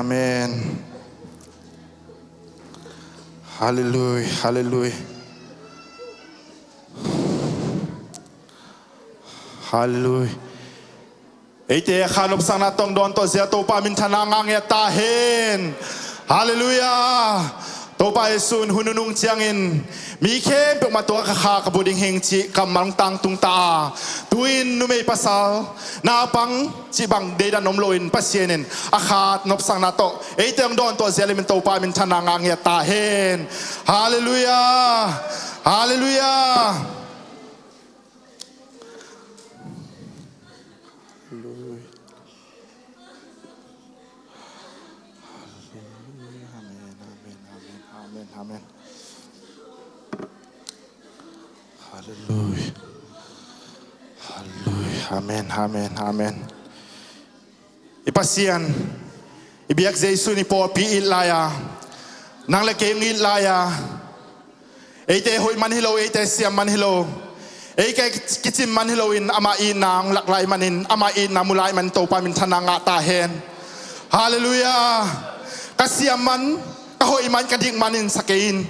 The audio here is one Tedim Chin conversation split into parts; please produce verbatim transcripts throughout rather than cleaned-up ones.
Amen. Halleluia, halleluia. Halleluia. Eite a kha nopsakna tawh dawn tuah zia Topa minthanna ngah ngiat ta hen. Halleluia. Topa Jesu in hun nunung ciangin mi khempeuh mah tungah ka kha ka bu ding hing cih kammal tangtung ta a, tu-in numei pasal naupang cih bang deidan om loin Pasian in a kha nopsakna tawh eite hong dawn tuah zia limin Topa minthanna ngah ngiat ta hen. Halleluia. Halleluia. Halleluia. Halleluia. Amen, amen, amen, amen, amen. Halleluia. Halleluia. Amen, amen, amen. I Pasian, i biak Jesu in i pawlpi it lai-a, nang le kei hong it lai-a, eite hoih man hi lo, eite siam man hi lo, eite kicim man hi loin amah itna hong lak lai manin, amah itna mu lai manin Topa minthanna ngah ta hen. Halleluia. Ka siam man, ka hoih man, ka dik manin sa kei in.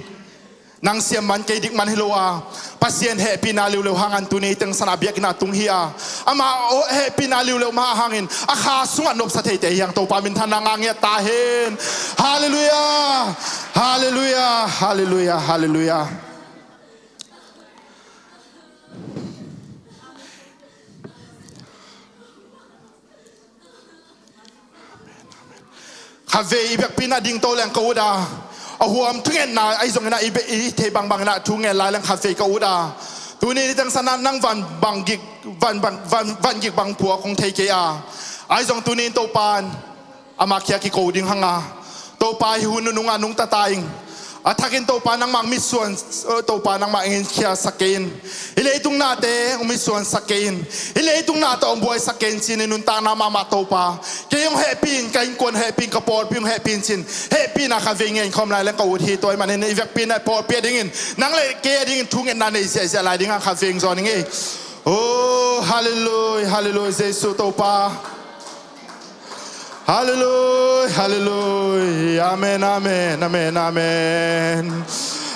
Nang siam man, kei dik man hi lo a, Pasian hehpihna liuleu hangin tuni teng sana biakinn ah tung hi a, amah hehpihna liuleu mah hangin a kha sungah nopsa theite hi hang. Topa minthanna ngah ngiat ta hen. Halleluia. Halleluia. Halleluia. Halleluia. Khatvei i biakpi-in ah dingto leng ka ut a, a huam thungetna ahi zongin ah i be-, i thei bangbang in ah thu ngen lai leng khatvei ka ut a, tuni ni teng sana nang van bang gik, van bang, van, van gik bang phuak kong thei kei a, ahi zong tuni in Topa in amah kia kiko ding hang a, Topa hih hun nunung ah nungta ta ing. A thakin Topa nangmah mitsuan, Topa nangmah eng in khiasak kei in. Hih leitung nate hong mitsuansak kei in. Hih leitung nate hong buaisak kei in ci-in i nuntakna mahmah Topa, kei hong hehpih in, ka innkuan hehpih in, ka pawlpi hong hehpih in ci-in hehpihna khatvei ngen khawm lai leng ka ut hi. Tua ahih manin i biakpi-in ah pawlpi adingin, nang le kei adingin thungetna nei ziahziah lai ding hang khatvei hong zawn ing ei. Oh, halleluia, halleluia, Jesu Topa. Halleluia, halleluia. Amen, amen, amen, amen.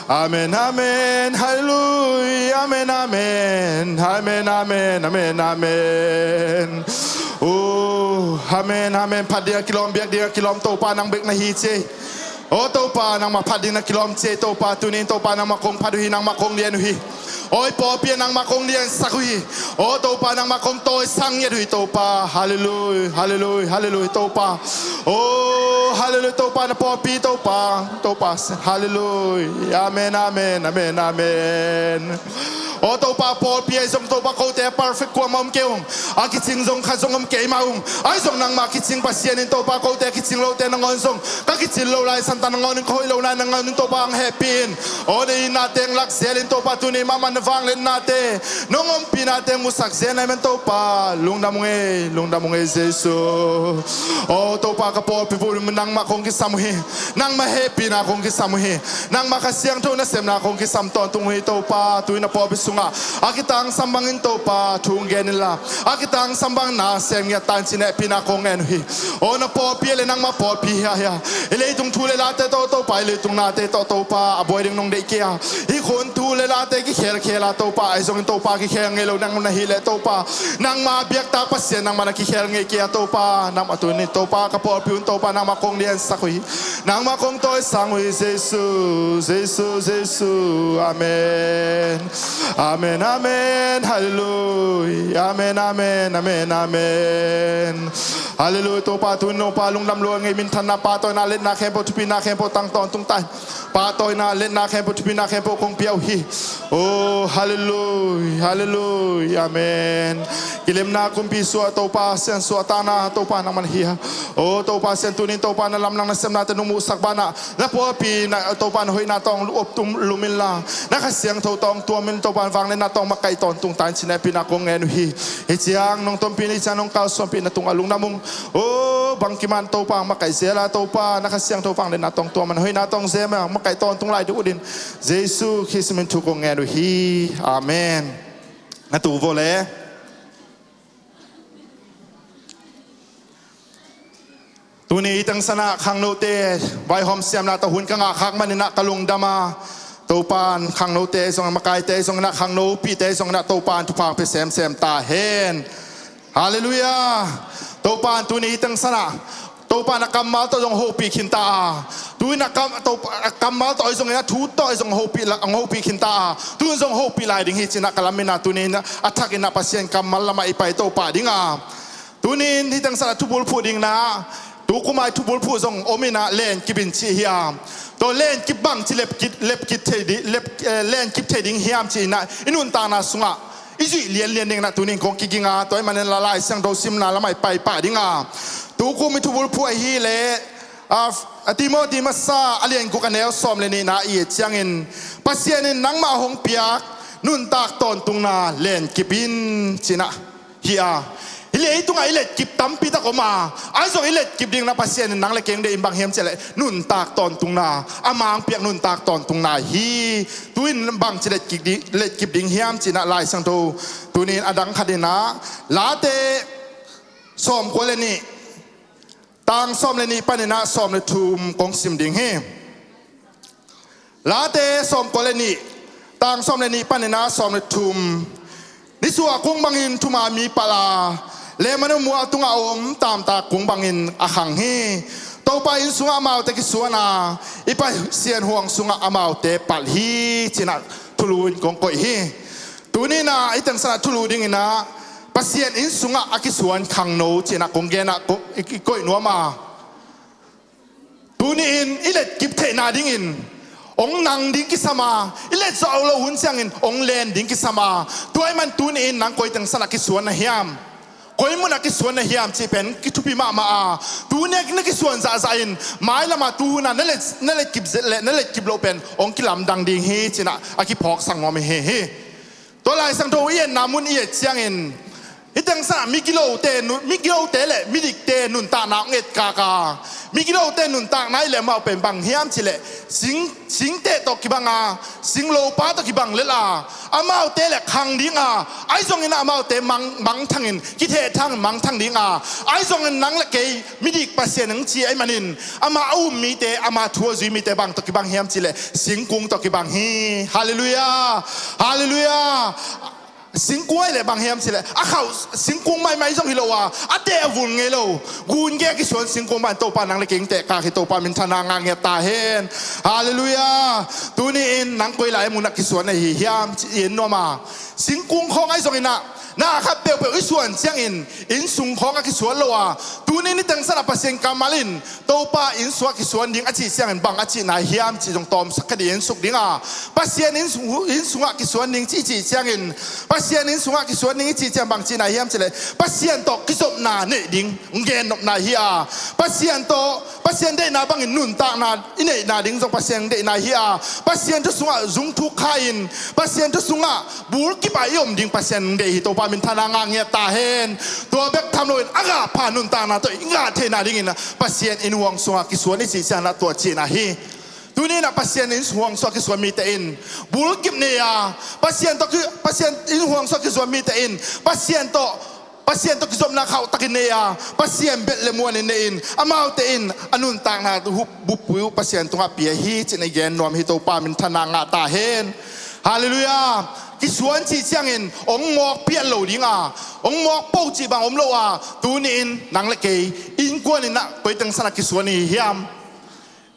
Amen, amen. Halleluia. Amen, amen. Amen, amen. Amen, amen. Oh, amen, amen. Phat ding a kilawm, biak ding a kilawm, Topa nang bek na hi ci ei. Oh Topa, nangmah phat ding na kilawm ci ei Topa, tuni in Topa nangmah kong phat uh hi, nangmah kong lian uh hi. Oh i pawlpi ah nangmah kong liansak uh hi. Oh Topa, nangmah kong tawisang ngiat uh hi Topa. Halleluia, halleluia, halleluia Topa. Oh halleluia Topa, na pawlpi Topa, Topa. Halleluia. Amen, amen, amen, amen. Oh Topa, pawlpi ahi zong Topa kote a perfect kuamah om kei ung. A kicing zong khat zong om kei mah ung. Ahi zong nangmah kicing Pasian in Topa, kote a kicing lote nangawn zong, ka kicin lo lai santa nangawn in, ka hoih lo lai nangawn in Topa hong hehpih in. Oh na itnate hong lak zel in Topa, tuni mahmah na vangliatnate, nong ompihnate hong musak zel na hih man Topa, lungdam ung ei, lungdam ung ei Jesu. Oh Topa, ka pawlpi bup nangmah kong kisam uh hi. Nangmah hehpihna kong kisam uh hi. Nangmah Kha Siangtho nasemna kong kisam tawntung uh hi Topa. Tu-in na pawlpi sungah a kitangsam bangin Topa thu hong gen inla, a kitangsam bangin na sem ngiat ta in ci-in hehpihna kong ngen uh hi. Oh na pawlpi ah le nangmah pawlpi hi a, hi a, hih leitung thu le late tawh Topa, hih leitung nate tawh Topa a buai ding nong deih kei a, hih khun thu le late kikhelkhel a Topa, ahi zongin Topa kikhel ngei lo nang na hih leh Topa, nangmah biaktak Pasian nangmah na kikhel ngei kei a Topa, nangmah tuni Topa ka pawlpi un Topa nangmah kong liansak uh hi. Nangmah kong tawisang uh hi Jesu, Jesu, Jesu. Amen. Amen, amen. Halleluia. Amen, amen, amen, amen. Halleluia. Topa, tuni Topa lungdam lua ing ei, minthanna, pahtawina, liatna khempeuh, thupina khempeuh tang tawntung ta in. Pahtawina, liatna khempeuh, thupina khempeuh kong pia uh hi. Oh halleluia, halleluia. Amen. Kilemna kumpi suah Topa, siansuahtakna Topa nangmah na hi a. Oh Topa, sian tuni in Topa na lamdang nasemnate nong muhsak banah, na pawlpi na Topa na hoihna tawh hong op tum lum inla, na Kha Siangtho tawh hong tuam in Topa, vangliatna tawh hong makaih tawntung ta in ci-in hehpihna kong ngen uh hi. Hih ciang nong tompih in, hih ciang nong kalsuanpih in, na tungah lungdam ung. Oh bangkim ah Topa hong makaih zel a Topa, na Kha Siangtho vangliatna tawh hong tuam a, na hoihna tawh hong zem a, hong makaih tawntung lai ding uh dingin Jesu Khrist min thu kong ngen uh hi. Amen. Na tu vua le. Tuni hih teng sanah khangnote vaihawm siamna tawh hun ka ngah khak maninah ka lungdam a, Topan khangnote zong, makaite zong inah, khangnopite zong inah Topan thupha pia semsem ta hen. Halleluiah. Topan tuni hih teng sanah Topan a kammal tawh zong hopih khinta a, tuin a kam, Topa, a kammal tawh ahi zongin a thu tawh ahi zong hopih la, hong hopih khinta a, tuin zong hopih lai ding hi cinah ka lamin a, tunin a thakin a Pasian kammal lamah i pai Topa ding a, tunin hih teng sanah thubulphuh dingin a, tukum a i thubulphuh zong om inah lenkip in cih hi a, tua lenkip bangci lepkip, lepkip thei ding, lep, eh, lenkip thei ding hiam ci inah i nuntakna sungah i zuih lianlian dingin a tunin kong kiging a, tua ahih manin la Lai Siangtho simna lamah i pai pah ding a, tukum i thubulphuh ahi leh a, a Timothy masa a lian guk a neu sawm le nihna i et ciangin, Pasian in nangmah hong piak nuntak tawntungna lenkip in cinah hi a, hih leitungah i letkip tampi tak om a, ahi zong i letkip dingin a Pasian in nang le kei hong deih in bang hiam cih leh nuntak tawntungna, a mang piak nuntak tawntungna hi. Tuin bangci letkip ding, letkip ding hiam cinah Lai Siangtho tunin a dang khat inah Late sawmkua le nih, tang sawm le nih paninah sawm le thum kong sim ding hi. Late sawmkua le nih, tang sawm le nih paninah sawm le thum. Nisuah kung bangin thuman mi palh a, Lebanon mual tungah a om tamtak kung bangin a khang hi. Topa inn sungah amaute kisuan a, i Pasian huang sungah amaute palh hi cinah thulu in kong koih hi. Tuninah i teng sanah thulu dinginah Pasian inn sungah a kisuan khangno cinah kong genah ko, i, i koih nuam a, tuni-in i letkip theihna dingin hong nang ding kisam a, i let zawh lo hun ciangin hong len ding kisam a, tua ahih man tuni-in nang koi teng sanah kisuan na hiam, koi munah kisuan na hiam cih pen kithupi mahmah a, tuni-a na kisuan zahzah in mailamah tuhuna na let, na letkip zet le na letkip loh pen hong kilamdang ding hi cinah a kiphawksak nuam hi hi. Tua Lai Siangtho i etna mun i et ciangin, hih teng sanah migilote, migilote le midikte nuntakna hong etkak a, migilote nuntakna i leh amau pen bang hiam cih leh sing, singteh tawh kibang a, singlopa tawh kibang lel a, amaute le khang ding a, ahi zongin amaute mang, mangthangin, kithehthang mangthang ding a, ahi zongin nang le kei midik Pasian hong ci ahih manin, amah a um mite, ama thu a zui mite bang tawh kibang hiam cih leh singkung tawh kibang hi. Halleluiah. Halleluiah. Singkung ahih leh bang hiam cih leh a khauh singkung maimai zong hi lo a, a teh a vul ngei lo, gun gei a kisuan singkung bang Topa nang le kei hong tehkak hi. Topa minthanna ngah ngiat ta hen. Halleluiah. Tuni-in nang koi lai munah kisuan na hi hiam cih i en nuam a, singkung khawng ahi zongin ah na khat peuhpeuh i suan ciangin inn sung khawng a kisuan lo a, tuni-in hih teng sanah Pasian kammal in Topa inn sungah kisuan ding a cih ciangin bang a cihna hiam cih zong tawmsak khat i ensuk ding a, Pasian inn sung, inn sungah kisuan ding cih i cih ciangin, Pasian inn sungah kisuan ding i cih ciang bang cihna hiam cih leh Pasian tawh kizopna neih ding hong gennopna hi a, Pasian tawh, Pasian deihna bangin nuntakna i neihna ding zong Pasian deihna hi a, Pasian thu sungah zungthuk kha-in, Pasian thu sungah bulkip ah i om ding Pasian hong deih hi. Topa minthanna ngah ngiat ta hen. Tua bek tham loin a gah pha nuntakna tawh i ngah theihna dingin Pasian inn huang sungah kisuan i cih ciangin ah tua cihna hi. Tuni-in ah Pasian inn huang sungah kisuan mite in bulkip nei a, Pasian tawh ki, Pasian inn huang sungah kisuan mite in Pasian tawh, Pasian tawh kizopna khauhtakin nei a, Pasian belh le muanin nei in, amaute in a nuntakna uh buppui uh Pasian tungah pia hi cih i gen nuam hi. Topa minthanna ngah ta hen. Halleluiah. Kisuan cih ciangin hong mawk pial lo ding a, hong mawk po cih bang om lo a, tuni-in nang le kei innkuan in ah koi teng sanah kisuan i hi hiam?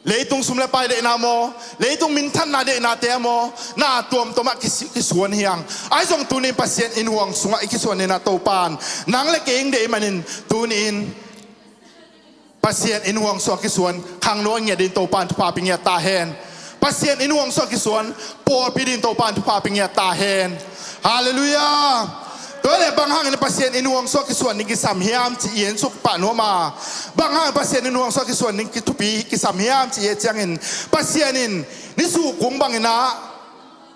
Leitung sum le pai deihna maw, leitung minthanna deihnate ah maw, na tuamtuam ah kisi, kisuan hi hang. Ahi zong tuni-in Pasian inn huang sungah i kisuan in ah Topa in nang le kei hong deih manin tuni-in Pasian inn huang sungah kisuan khangno a ngiat dingin Topa in thupha pia ngiat ta hen. Pasian inn huang sungah kisuan pawlpi dingin Topa in thupha pia ngiat ta hen. Halleluiah. Tua leh bang hangin Pasian inn huang sungah kisuan ding kisam hiam cih i ensuk pah nuam a, bang hangin Pasian inn huang sungah kisuan ding kithupi kisam hiam cih i et ciangin, Pasian in nisuh kung bangin ah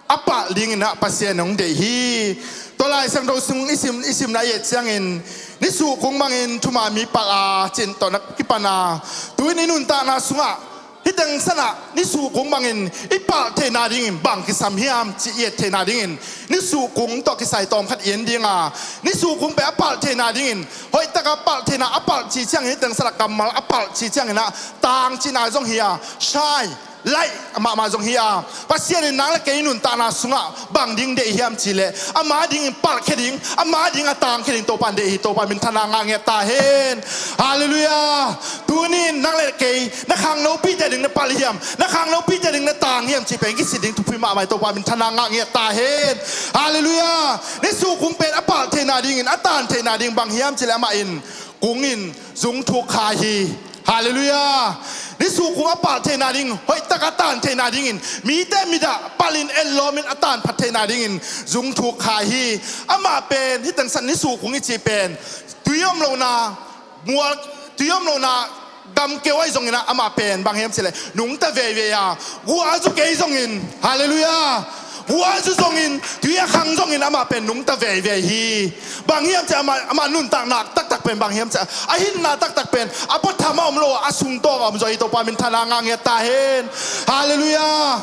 a palh dingin ah Pasian hong deih hi. Tua Lai Siangtho sung i sim, i simna i et ciangin, nisuh kung bangin thuman mi palh a, cih tawh na kipan a, tu-in i nuntakna sungah Teng sanah ni sukung bangin i palh theihna dingin bang kisam hiam cih i et theihna dingin ni sukung tawh kisai tawm khat i en dinga, ni sukung pen a palh theihna dingin hoih taka palh theihna, a palh ci ciangin teng sanah kammal a palh ci ciangin ah tang cihna zong hi a, shine, light mahmah zong hi a, Pasian in nang le kei nuntakna sungah bang ding deih hiam cih leh ama dingin palhkhia ding, ama ding a tangkhia ding Topa in deih hi. Topa minthanna ngah ngiat ta hen. Halleluiah. Tuni in nang le kei na khangnopite ding na palh hiam, na khangnopite ding na tang hiam cih pen kisit ding thupi mahmah hi. Topa minthanna ngah ngiat ta hen. Halleluiah. Ni sukung pen a palh theihna dingin a tan theihna ding bang hiam cih leh amah in kung in zung thuk kha hi. Halleluiah. Ni sukung a palh theihna ding, hoih taka tan theihna dingin, mite mit ah palhin etlawmin a tan phat theihna dingin zung thuk kha hi. Amah pen hih teng sanah ni sukung i cih pen tui om lohna, mual, tui om lohna gamkeu ahi zongin ah amah pen bang hiam cih leh nungta veivei a, guah zu kei zongin, halleluiah, guah zu zongin, tui a khang zongin amah pen nungta veivei hi. Bang hiam cih leh amah, amah nuntak nak taktak pen bang hiam cih leh a hinna taktak pen a puatham a om lo a, a sungtawng a om zaw hi. Topa minthanna ngah ngiat ta hen. Halleluiah.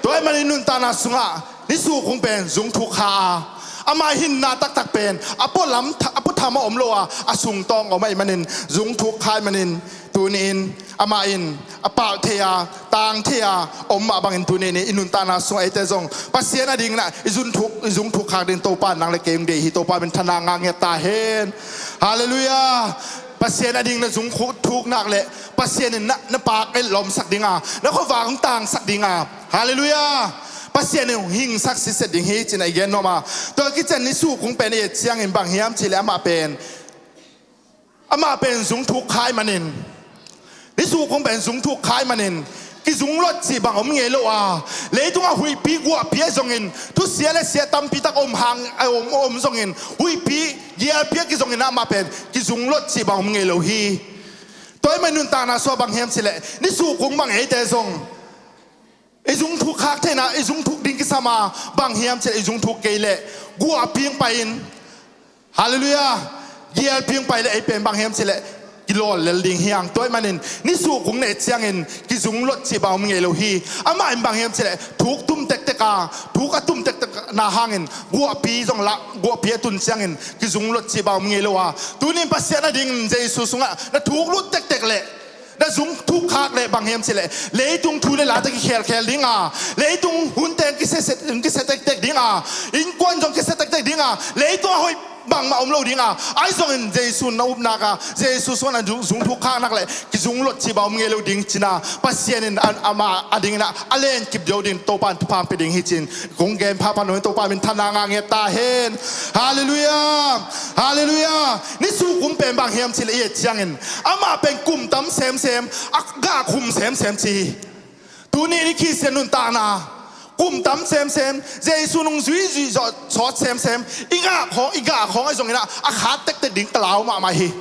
Tua ahih manin nuntakna sungah ni sukung pen zung thuk kha a, ama hinna taktak pen a pualam tha-, a puatham a om lo a, a sungtawng a om ahih manin zung thuk kha ahih manin tuni in amah in a palh thei a, tang thei a om mah bangin tuni in i nuntakna sungah eite zong Pasian a dingin ah i zung thuk, i zung thuk khak ding Topa in nang le kei hong deih hi. Topa minthanna ngah ngiat ta hen. Halleluiah. Pasian a dingin na zung khu-, thuk nak leh Pasian in na, na paak etlawmsak dinga, na khuavak hong tangsak dinga, halleluiah, Pasian in hong hingsak sitset ding hi ci-in ah i gen nuam a. Tua kician ni sukung pen i et ciangin bang hiam cih leh amah pen, amah pen zung thuk kha ahih manin, ni sukung pen zung thuk kha ahih manin kizung lot cih bang om ngei lo a, leitungah huihpi guahpi ahi zongin, thusia le sia tampi tak om hang, a om, om zongin, huihpi gialpi ahi zongin amah pen kizung lot cih bang om ngei lo hi. Tua ahih manin nuntakna sungah bang hiam cih leh ni sukung bang eite zong i zung thuk khak theihna, i zung thuk ding kisam a, bang hiam cih leh i zung thuk kei leh guahpi hong pai in, halleluiah, gialpi hong pai leh ei pen bang hiam cih leh kilawl lel ding hi hang. Tua ahih manin ni sukung na et ciangin kizung lot cih bang om ngei lo hi. Amah in bang hiam cih leh thuk tum tektek a, thuk a tum tektek na hangin guahpi zong lah, guahpi a tun ciangin kizung lot cih bang om ngei lo a. Tuni in Pasian a dingin Jesu sungah na thuk lut tektek leh, na zung thuk khak leh bang hiam cih leh leitung thu le late kikhelkhel dinga, leitung hunte kisia, kisia tektek dinga, innkuan zong kisia tektek dinga, leitung a hoih bangmah om lo dinga, ahi zongin Jesu na upnaka, Jesu sungah na zung, zung thuk khak nak leh kizung lot cih bang om ngei lo ding ci-in ah Pasian in a, amah a dingin ah a lenkip zo ding Topa in thupha hong pia ding hi ci-in kong gen phapha nuam hi. Topa minthanna ngah ngiat ta hen. Halleluiah. Halleluiah. Ni sukung pen bang hiam cih leh i et ciangin amah pen kum tam semsem, a gah khum semsem ci hi. Tuni in i Khristian nuntakna kum tam semsem, Jesu nungzui zuih zawh sawt semsem, i gah khawng, i gah khawng ahi zongin ah a khat tektek ding ka lau mahmah hi.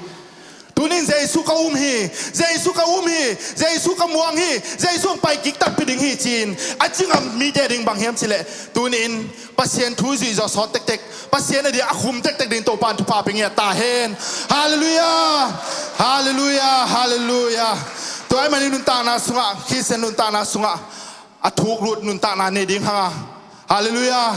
Tuni in Jesu ka um hi, Jesu ka um hi, Jesu ka muang hi, Jesu hong pai kik takpi ding hi ci-in a ci ngam mite a ding bang hiam cih leh tuni in Pasian thu i zuih zawh sawt tektek, Pasian a ding a khum tektek ding Topa in thupha pia ngiat ta hen. Halleluiah. Halleluiah. Halleluiah. Tua ahih manin nuntakna sungah, Khristian nuntakna sungah a thuk lut nuntakna nei ding hang a, halleluiah,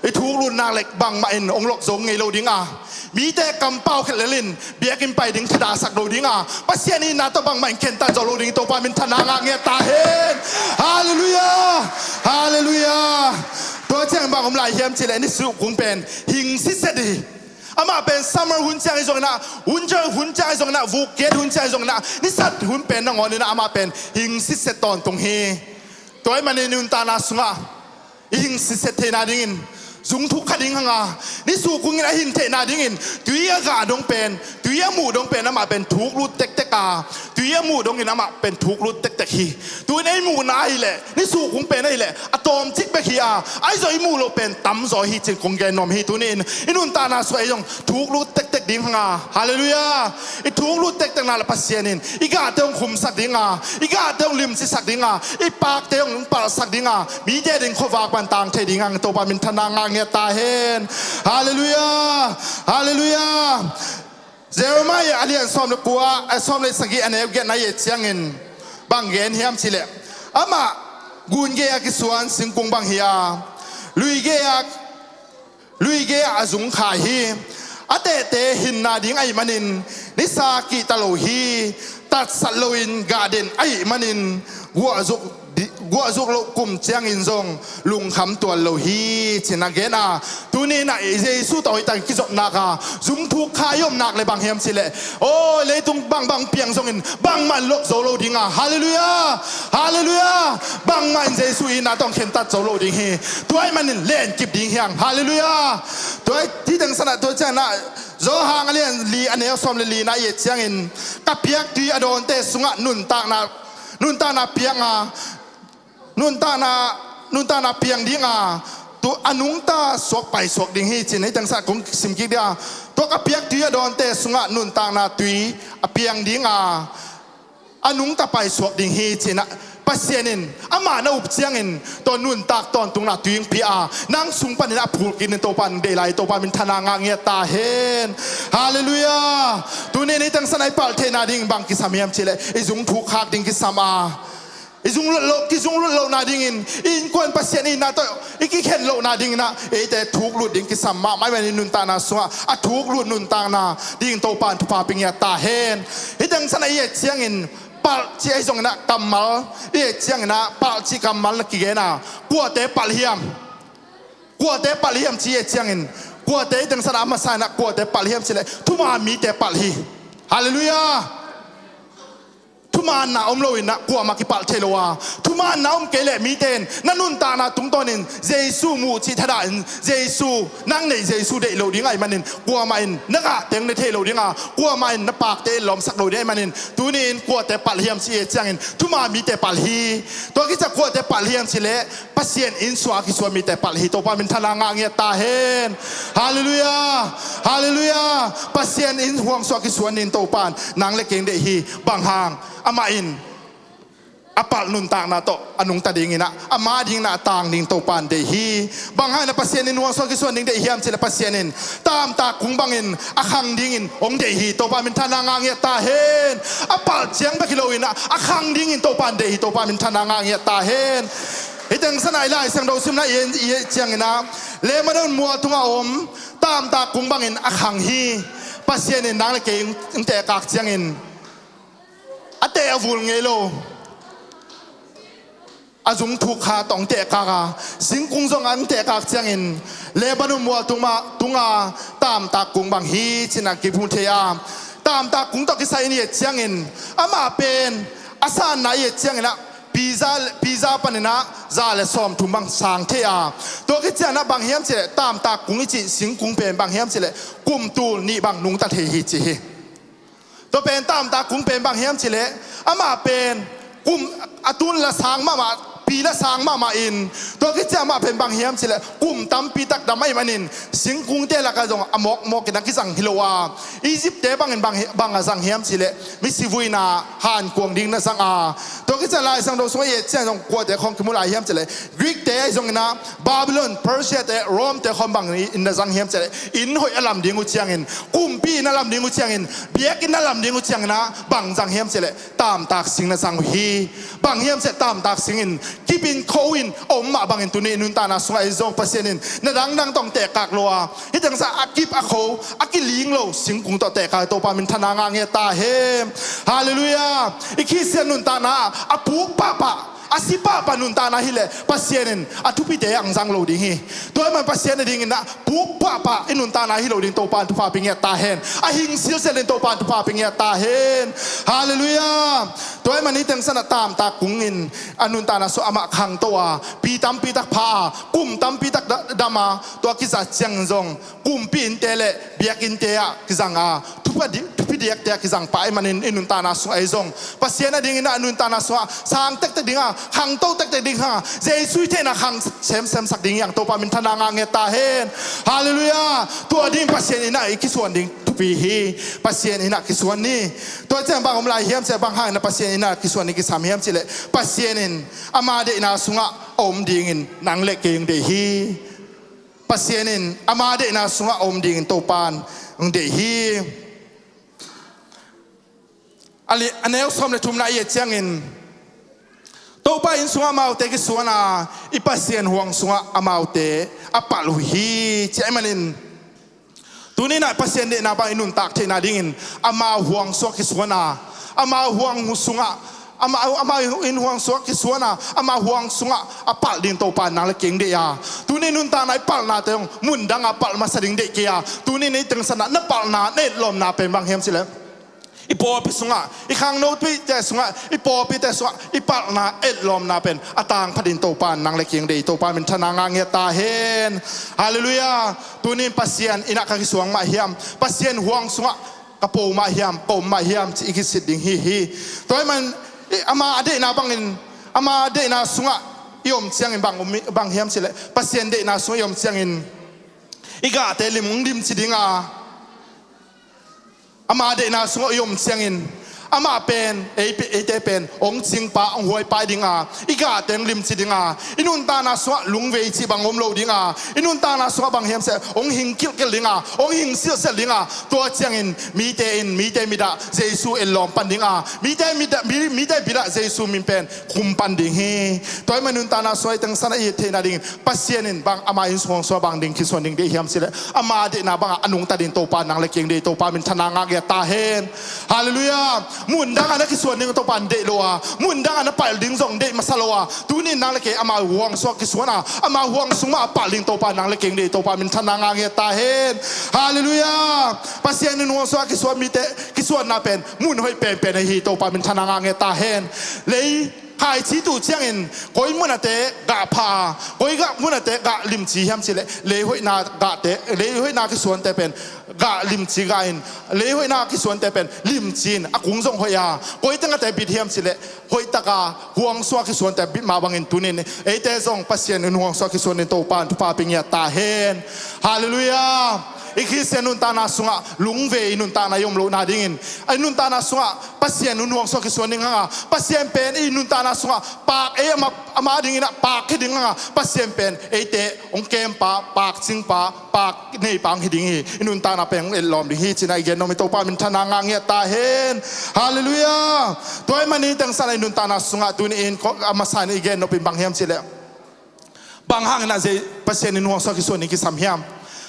i thuk lut nak leh bangmah in hong lok zo ngei lo dinga, mite kampau khelh lel in biakinn pai ding thadahsak lo dinga, Pasian itna tawh bangmah in khentat zo lo ding Topa minthanna ngah ngiat ta hen. Halleluiah. Halleluiah. Tua ciang bang om lai hiam cih leh ni sukung pen hing sitset hi. Amah pen summer hun ciang ahi zongin ah, winter hun ciang ahi zongin ah, vuk kiat hun ciang ahi zongin ah, ni sat hun pen nangawn in ah amah pen hing sitset tawntung hi. Tua ahih manin nuntakna sungah i hing sitset theihna dingin zung thuk kha ding hang a, ni sukung in a hing theihna dingin tui a gah dong pen, tui a muh dong pen amah pen thuk lut tektek a, tui a muh dongin amah pen thuk lut tektek hi. Tuni in ei muhna ahih leh, ni sukung pen ahih leh a tawmcik bek hi a, ahi zong i muh loh pen tamzaw hi ci-in kong gen nuam hi. Tuni in i nuntakna sungah ei zong thuk lut tektek ding hang a, halleluiah, i thuk lut tektek nak leh Pasian in i gahte hong khumsak dinga, i gahte hong limcisak dinga, i paakte hong palhsak dinga, mite a ding khuavak bang tang thei ding hang. Topa minthanna ngah ngiat ta hen. Halleluiah. Halleluiah. Jeremiah a lian sawm le kua, a sawm le sagih a neu giatna i et ciangin Bang gen hiam cih leh, amah gun gei-a kisuan singkung bang hi a, lui gei-a, lui gei-ah a zung khai hi. A tehte hinna ding ahih manin nisa kihta lo hi. Tatsat loin gah den ahih manin guahzuk, guahzuk loh kum ciangin zong lungkham tuan lo hi, ci-in a gen a. Tuni-in ah Jesu tawh hoihtak kizopnak a zung thuk kha i omnak leh bang hiam cih leh, aw, leitung bangbang piang zongin bangmah in lok zo lo ding a. Halleluiah! Halleluiah! Bangmah in Jesu itna tawh hong khentat zo lo ding hi. Tua ahih manin lenkip ding hi hang. Halleluiah! Tua hi, hih teng san ah, tua ciangin ah Johan a lian li, a neu sawm le li-na i et ciangin, ka piak tui a dawnte sungah nuntakna, nuntakna piang a, nuntakna, nuntakna piang ding a, tu a nungta suak paisuak ding hi, ci-in hih teng san kong sim kik ding a. Tua ka piak tui a dawnte sungah nuntakna tui a piang ding a, a nungta paisuak ding hi, ci-in ah Pasian in amah na up ciangin tua nuntak tawntungna tui hong pia a, nang sung panin a phulkik in Topa in deih lai, Topa minthanna ngah ngiat ta hen. Halleluiah! Tuni-in hih teng san ah i palh theihna ding bang kisam hiam cih leh, i zung thuk khak ding kisam a, i zung lut loh, kizung lut lohna dingin i innkuan Pasian itna tawh i kikhen lohna dingin ah eite thuk lut ding kisam mahmah ahih manin nuntakna sungah a thuk lut nuntakna dingin Topa in thupha pia ngiat ta hen. Hih teng san ah i et ciangin palh cih ahi zongin ah kammal i et ciangin ah palh cih kammal na kigen a, kuate palh hiam? Kuate palh hiam cih i et ciangin, kuate, hih teng san ah a masa in ah kuate palh hiam cih leh thuman mite palh hi. Halleluiah! Thumaanna om loin ah kuamah kipalh thei lo a, thumaanna om kei leh mite in na nuntakna tungtawnin Jesu muh cih thadah in, Jesu, nang neih Jesu deih loh ding ahih manin kuamah in na gah teng ne thei lo ding a, kuamah in na pakte etlawmsak lo ding ahih manin, tuni-in kuate palh hiam cih i et ciangin thuman mite palh hi. Tua khit ciang kuate palh hiam cih leh Pasian inn sungah a kisuan mite palh hi. Topa minthanna ngah ngiat ta hen. Halleluiah! Halleluiah! Pasian inn huang sungah a kisuan dingin Topa in nang le kei hong deih hi. Bang hang? Amah in a palh nuntakna tawh a nungta dingin ah, ama dingin ah a tang dingin Topa in deih hi. Bang hangin ah Pasian inn huang sungah a kisuan ding deih hiam cih leh, Pasian in taamtak kung bangin a khang dingin hong deih hi. Topa minthanna ngah ngiat ta hen. A palh ciang bek hi loin ah a khang dingin Topa in deih hi. Topa minthanna ngah ngiat ta hen. Hih teng san ah i Lai Siangtho simna i et, i et ciangin ah Lebanon mual tungah om taamtak kung bangin a khang hi. Pasian in nang le kei hong tehkak ciangin a teh a vul ngei lo, a zung thuk kha tawh hong tehkak a, singkung zong hong tehkak ciangin Lebanon mual tungah, tunga taamtak kung bang hi, ci-in ah kimu thei a. Taamtak kung tawh kisai in i et ciangin amah pen a sanna i et ciangin ah piza, piza panin ah za le sawmthum bang sang thei a. Tua khit ciangin ah bang hiam cih leh, taamtak kung i cih singkung pen bang hiam cih leh, kum tul nih bang nungta thei hi, ci hi. Tua pen taamtak kung pen bang hiam cih leh, amah pen kum a tun la sang mahmah, pi la sang mahmah in, tua khit ciang amah pen bang hiam cih leh, kum tampi tak dam ahih manin singkungte lakah zong a mawkmawk in a kizang hi lo a. Egypt-te bangin bang hi, bang a zang hiam cih leh, misi vuina hankuang ding na zang a. Tua khit ciang Lai Siangtho sungah i et ciang zong kuate khawng kimu lai hiam cih leh, Greek-te ahi zongin ah Babylon, Persia-te, Rome-te khawng bangin na zang hiam cih leh, inn hoih a lam ding uh ciangin, kumpi inn a lam ding uh ciangin, biakinn a lam ding uh ciangin ah bang zang hiam cih leh, taamtak sing na zang uh hi. Bang hiam cih leh, taamtak singin kip in, kho in a om mah bangin tuni nuntakna sungah i zong Pasian in na dangdang tawh hong tehkak lo a, hih teng san a kip a kho a kiling lo singkung tawh tehkak, Topa minthanna ngah ngiat ta hen. Halleluiah. I Khristian nuntakna a puk pahpah, a si pahpah nuntakna hi leh Pasian in a thupite hong zang lo ding hi. Tua ahih man Pasian a dingin ah puk pahpah i nuntakna hi lo ding Topa in thupha pia ngiat ta hen. A hing silsial ding Topa in thupha pia ngiat ta hen. Halleluiah. Tua ahih man hih teng san ah taamtak kung in a nuntakna sungah amah khangto a, pi tampi tak pha a, kum tampi tak da-, dam a, tua kizat ciangin zong kumpi innte le biakinnte ah kizang a, thupha di-, thupha diakte ah kizang pah ahih manin i nuntakna sungah i zong Pasian a dingin ah nuntakna sungah sang tektek ding a, khangto tektek ding a, Jesu i theihna khang semsemsak ding hi hang, Topa minthanna ngah ngiat ta hen. Halleluiah. Tua ding Pasian in ah i kisuan ding thupi hi. Pasian in ah kisuan ni. Tua ciang bang om lai hiam cih leh, bang hangin ah Pasian in ah kisuan ni kisam hiam cih leh, Pasian in ama deihna sungah a om dingin nang le kei hong deih hi. Pasian in ama deihna sungah a om dingin Topa in hong deih hi. A li-, a neu sawm le thumna i et ciangin, Topa inn sungah amaute kisuan a, i Pasian huang sungah amaute a palh uh hi, ci ahih manin tuni-in ah Pasian deihna bang i nuntak theihna dingin ama huang sungah kisuan a, ama huang sungah, ama, ama inn huang sungah kisuan a, ama huang sungah a palh ding Topa in nang le kei hong deih a, tuni nuntakna i palhnate zong mundang a palh masa ding deih kei a, tuni-in i tengsan ah na palhna, na etlawmna pen bang hiam cih leh i pawlpi sungah, i khangnote sungah, i pawlpite sungah i palhna, etlawmna pen a tangpha ding Topa in nang le kei hong deih hi. Topa minthanna ngah ngiat ta hen. Halleluiah. Tuni-in Pasian inn ah ka kisuang mah hiam, Pasian huang sungah ka po mah hiam, ka om mah hiam cih i kisit ding hi hi. Tua ahih man i, ama a deihna bangin, ama deihna sungah i om ciangin bang om, bang hiam cih leh Pasian deihna sungah i om ciangin i gahte lim, hong limci ding a, ama deihna sungah i om ciangin amah pen ei, eite pen hong cingpa, hong huaipai ding a, i gahte hong limci ding a, i nuntakna sungah lungvei cih bang om lo ding a, i nuntakna sungah bang hiam cih leh hong hing kilhkilh ding a, hong hing silhselh ding a, tua ciangin mite in, mite mit ah Jesu etlawm pan ding a, mite mit ah, mi, mite mit ah Jesu min pen khum pan ding hi. Tua ahih man nuntakna sungah i tengsan ah i theihna dingin Pasian in bang ama inn huang sungah bang ding kisuan ding deih hiam cih leh ama deihna bangah a nungta ding Topa in nang le kei hong deih hi. Topa minthanna ngah ngiat ta hen. Halleluiah. Mundang ah na kisuan ding Topa in deih lo a, mundang ah na palh ding zong deih masa lo a, tuni-in nang le kei ama huang sungah kisuan a, ama huang sung mah a palh ding Topa in nang le kei hong deih hi. Topa minthanna ngah ngiat ta hen. Halleluiah. Pasian inn huang sungah kisuan mite kisuanna pen mun hoih penpen ahi hi. Topa minthanna ngah ngiat ta hen. Lei khaici tuh ciangin koi mun ah teh gah pha a, koi gah mun ah teh gah limci hiam cih leh lei hoihna gahte, lei hoihna kisuante pen gah limci gah in, lei hoihna kisuante pen limci in a kung zong hoih a, koi teng ah teh bit hiam cih leh hoih tak a huang sungah kisuante bit mah bangin tuni-in eite zong Pasian inn huang sungah kisuan ding Topa in thupha pia ngiat ta hen. Halleluiah. I Khristian nuntakna sungah lungvei i nuntakna i om loh nadingin, i nuntakna sungah Pasian inn huang sungah kisuan ding hang a, Pasian pen i nuntakna sungah paak, ei ama, ama dingin ah paak khia ding hang a, Pasian pen eite hong kempa, paak cingpa, paak neipa hong hi ding hi. I nuntakna pen hong etlawm ding hi ci-in ah i gen nuam hi. Topa minthanna ngah ngiat ta hen. Halleluiah. Tua ahih manin i tengsan ah i nuntakna sungah tuni-in ko-, a masa in i gen nop in bang hiam cih leh bang hangin ah Pasian inn huang sungah kisuan ding kisam hiam?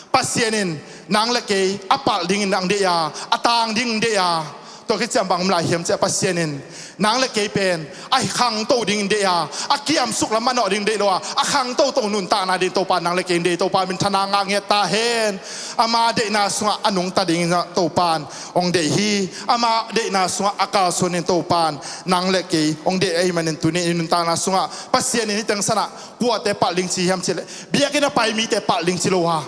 Pasian in nang le kei a palh dingin hong deih a, a tang dingin deih a. Tua khit ciang bang om lai hiam cih leh Pasian in nang le kei pen a khangto dingin deih a, a kiamsuk lam manawh dingin deih lo a, a khangtoto nuntakna dingin Topa in nang le kei hong deih hi. Topa minthanna ngah ngiat ta hen. Ama deihna sungah a nungta dingin ah Topa in hong deih hi. Ama deihna sungah a kalsuan dingin Topa in nang le kei hong deih ahih manin tuni-in i nuntakna sungah Pasian in i tengsan ah kuate palh ding ci hiam cih leh biakinn a pai mite palh ding ci lo a,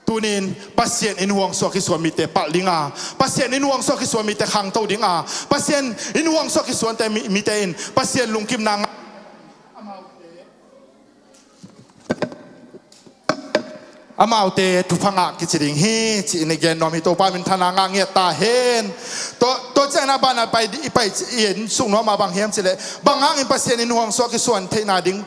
tuni-in Pasian inn huang sungah kisuan mite palh ding a, Pasian inn huang sungah kisuan mite khangto ding a, Pasian inn huang sungah kisuante mi-, mite in Pasian lungkimna ngah, amaute thupha ngah kici ding hi ci-in i gen nuam hi. Topa minthanna ngah ngiat ta hen. Tua, tua ciangin ah banah pai, i pai, i en suk nuam ah bang hiam cih leh bang hangin Pasian inn huang sungah kisuan theihna ding,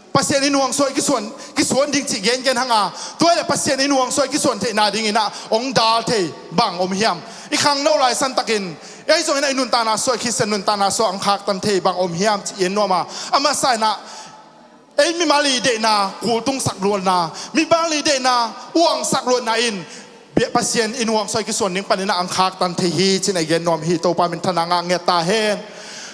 Pasian inn huang sungah i kisuan, kisuan ding cih gengen hang a, tua ahih leh Pasian inn huang sungah i kisuan theihna dingin ah hong dal thei bang om hiam? I khangno lai santakin ei zongin ah i nuntakna sungah, i Khristian nuntakna sungah hong khaktan thei bang om hiam cih i en nuam a, a masa in ah ei mimal i deihna kultungsak loh na, mimal i deihna uangsak loh na in bia, Pasian inn huang sungah i kisuan ding panin ah hong khaktan thei hi ci-in ah i gen nuam hi. Topa minthanna ngah ngiat ta hen.